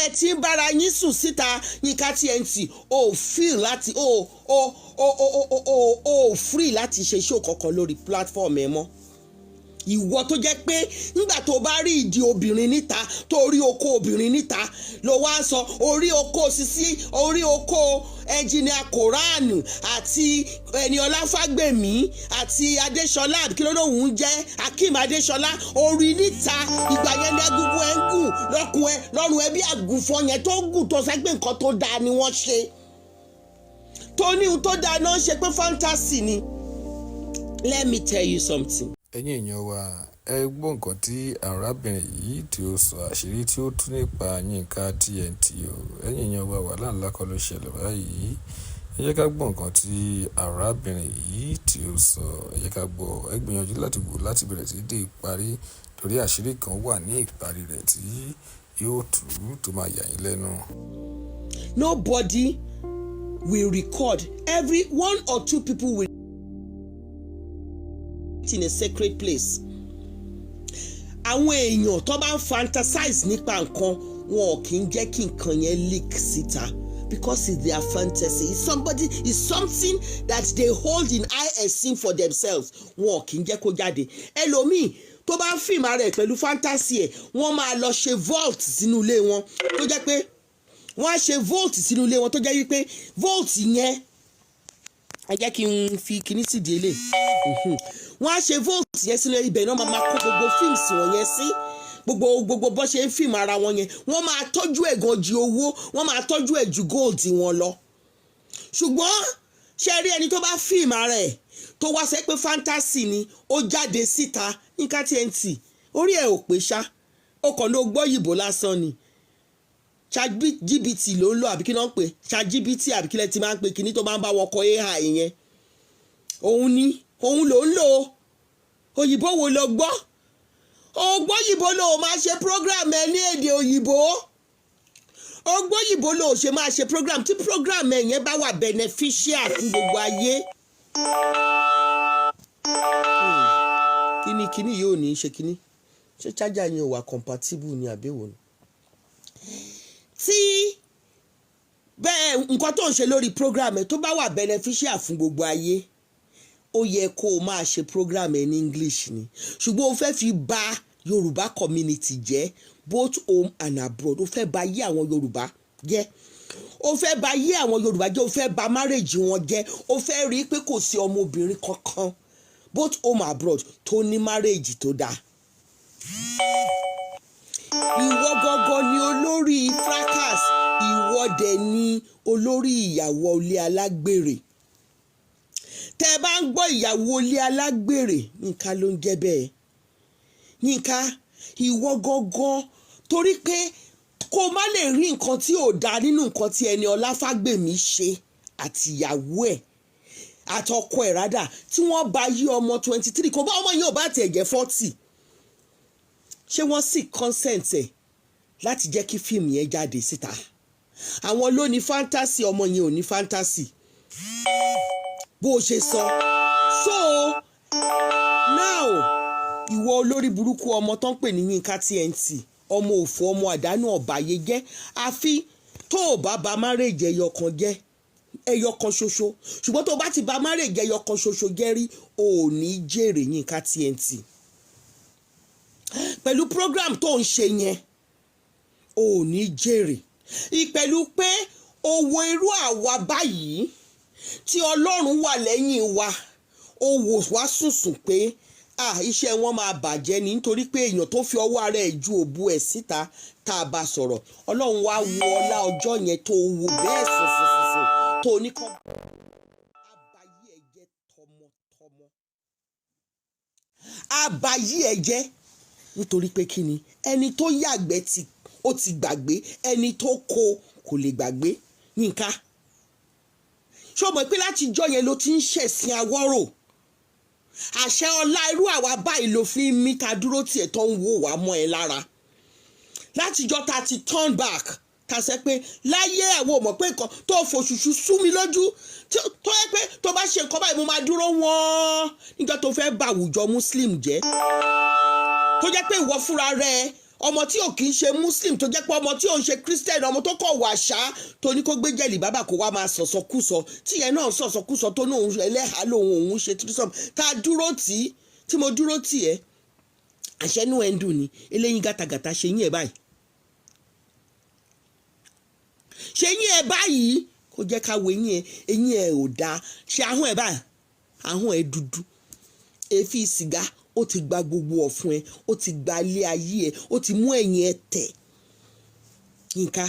Ẹ ti ń bára yín sùn síta. Yínká TNT, o feel láti o free láti ṣe show kankan lórí platform ẹ mọ́. Ìwọ tó jẹ́ pé nígbà tó bá rí ìdí obìnrin níta, tó rí oko obìnrin níta, ló wá ń sọ orí oko sisi, orí oko ẹnjìnìà Koran àti Ẹniọlá Fágbèmí àti Adéṣọlá, kí ló lóun ń jẹ́, Akeem Adéṣọlá, orí níta. Ìgbà yẹn ní egungun ẹ̀ ń gùn lọ́kùn ẹ lọ́rùn ẹ bí àgùnfọ̀ yẹn tó gùn, tó sẹ́gbẹ̀ nǹkan tó dáa ni wọ́n ṣe, tó ní ohun tó dáa náà ṣe pé fantasy ni. Let me tell you something. Ẹ̀yin èèyàn wa, ẹ gbọ́ nǹkan tí arábìnrin yìí tí ó sọ, àṣírí tí ó tú nípa Yínká TNT o. Ẹ̀yin èèyàn wa, wàhálà ńlá kọ́ ló ṣẹlẹ̀ báyìí. Ẹ jẹ́ ká gbọ́ nǹkan tí arábìnrin yìí tí ó sọ. Ẹ jẹ́ ká gbọ́. Ẹ gbìyànjú láti wò láti bẹ̀rẹ̀ sí dé ìparí, torí àṣírí kan wà ní ìparí rẹ̀ tí yóò tú tó máa yà yín lẹ́nu. Nobody will record. Every one or two people will in a sacred place. Àwọn èèyàn tó bá ń fantasize nípa nǹkan, wọn ò kì í jẹ́ kí nǹkan yẹn leak síta because it's their fantasy. It's something that they hold in high esteem for themselves. Wọn ò kì í jẹ́ kó jáde. Ẹlòmíì tó bá ń fíìmù ara ẹ̀ pẹ̀lú fantasy ẹ̀, wọ́n máa lọ ṣe vault sínú ilé wọn, tó jẹ́ pé wọ́n á ṣe vault sínú ilé wọn, tó jẹ́ wípé vault yẹn, ẹ jẹ́ kí n fi kinní sì di elé, wọ́n á ṣe vault yẹn sínú ibẹ̀ náà, máa kó gbogbo fíìmù wọ̀nyẹn sí. Gbogbo bó ṣe ń fíìmù ara wọn yẹn, wọ́n máa tọ́jú ẹ̀ gan ju owó, wọ́n máa tọ́jú ẹ̀ ju gold wọn lọ. Ṣùgbọ́n ṣe rí ẹni tó bá fíìmù ara ẹ̀, tó wá sẹ́ pé fantasy ni, ó jáde síta, Yínká TNT, orí ẹ̀ ò pé ṣá. Ó kàn ló gbọ́ yìbò lásán ni. ChatGPT ló ń lò, àbí kí ló ń pè, ChatGPT, àbí kí lẹ ti máa ń pè kíní tó máa ń bá wọn kọ AI yẹn? Òun ni òun ló ń lò. Òyìnbó wo ló gbọ́? Ó gbọ́ òyìnbó, ló máa ṣe program ẹ ní èdè òyìnbó. Ó gbọ́ òyìnbó, ló ṣe máa ṣe program tí program ẹ yẹn bá wà beneficial fún gbogbo ayé. Kíní kíní yóò ní í ṣe kíní, ṣé charger yẹn ò wà compatible ni, àbẹ̀wò ni? Tí bẹ́ẹ̀, nǹkan tó ń ṣe lórí program ẹ̀ tó bá wà beneficial fún gbogbo ayé, ó yẹ kó o máa ṣe program ẹ̀ ní English ni. Ṣùgbọ́n o fẹ́ fi bà Yorùbá community jẹ́, both home and abroad. O fẹ́ bà yé àwọn Yorùbá jẹ́, o fẹ́ bà yé àwọn Yorùbá jẹ́, o fẹ́ bà marriage wọn jẹ́. O fẹ́ rí i pé kò sí ọmọbìnrin kankan, both home and abroad, tó ní marriage tó dáa. Ìwọ gangan ni olórí fracas. Ìwọ dẹ̀ ni olórí ìyàwó ilé alágbèrè. Tẹ́ ẹ bá ń gbọ́ ìyàwó ilé alágbèrè, Yínká ló ń jẹ́ bẹ́ẹ̀. Yínká, ìwọ gangan, torí pé kó má lè rí nǹkan tí ò dáa nínú nǹkan tí Ẹniọlá Fágbèmí ṣe àti ìyàwó ẹ̀ àtọkọ ẹ̀ rádà, tí wọ́n bá yí ọmọ 23, kò bá ọmọ yìí ò bá tiẹ̀ jẹ́ 40, ṣé wọ́n sì consent ẹ̀ láti jẹ́ kí fíìmù yẹn jáde síta? Àwọn ló ní fantasy, ọmọ yẹn ò ní fantasy bó o ṣe sọ. So now, ìwọ olórí burúkú ọmọ tó ń pè ní Yínká TNT, ọmọ òfò, ọmọ àdánù, ọ̀bàyéjẹ́, àfi tó o bá ba marriage ẹyọ kan jẹ́, ẹyọ kan ṣoṣo. Ṣùgbọ́n tó o bá ti ba marriage ẹyọ kan ṣoṣo jẹ́ rí, o ò ní jèrè. Yínká TNT, pẹ̀lú program tó ń ṣe yẹn, o ò ní jèrè ìpẹ̀lú pé owó irú àwa báyìí tí Ọlọ́run wà lẹ́yìn wa. Ó wò wá sùnsùn pé ah, iṣẹ́ wọn máa bàjẹ́ ni, nítorí pé èèyàn tó fi ọwọ́ ara ẹ̀ ju òbu ẹ̀ síta tá a bá sọ̀rọ̀, Ọlọ́run wá wo ọlá ọjọ́ yẹn tó wò bẹ́ẹ̀ sùnsùnsùn tó ní kọ́ abayé ẹ̀ jẹ́ tọmọtọmọ, abayé ẹ̀ jẹ́. Nítorí pé kí ni? Ẹni tó yàgbẹ́ tí ó ti gbàgbé, ẹni tó kó kò lè gbàgbé. Yínká, ṣé o mọ̀ pé láti jọ́ yẹn ló ti ń ṣẹ̀sìn awọ́rò? Àṣẹ ọlá irú àwa báyìí ló fi ń mí ta dúró tiẹ̀ tó ń wò wá mọ́ ẹ lára látijọ́ ta ti turn back, ta sẹ́ pé láyé àwọn ò mọ̀ pé nǹkan tó fòṣùṣù sú mi lójú, tó yẹ pé tó bá ṣe nǹkan báyìí, mo máa dúró wọ́n níjọ́ tó fẹ́ bà àwùjọ Muslim jẹ́, tó jẹ́ pé ìwọ fúnra rẹ Ọmọ tí ò kì í ṣe Muslim, tó jẹ́ pé ọmọ tí ò ń ṣe Christian, ọmọ tó kọ̀ wà ṣá, tó ní kó gbé jẹ̀lì bàbá kó wá máa sọ̀sọ̀kúsọ, tíyẹn náà sọ̀sọ̀kúsọ, tó ní òun ẹlẹ́hàá lòun, òun ṣe threesome, tá a dúró tì í, tí mo dúró tì ẹ́, àṣẹnú ẹ̀ ń dùn ní eléyín gàtàgàtà. Ṣe yín ẹ̀ báyìí, ṣe yín ẹ̀ báyìí, kó jẹ́ ká wo eyín ẹ̀. Eyín ẹ̀ ò dáa. Ṣe ahọ́n ẹ̀ báyìí, ahọ́n ẹ̀ dúdú, èéfín sìgá ó ti gba gbogbo ọ̀fun ẹ̀, ó ti gba ilé ayé ẹ̀, ó ti mú ẹ̀yìn ẹ̀ tẹ̀. Yínká,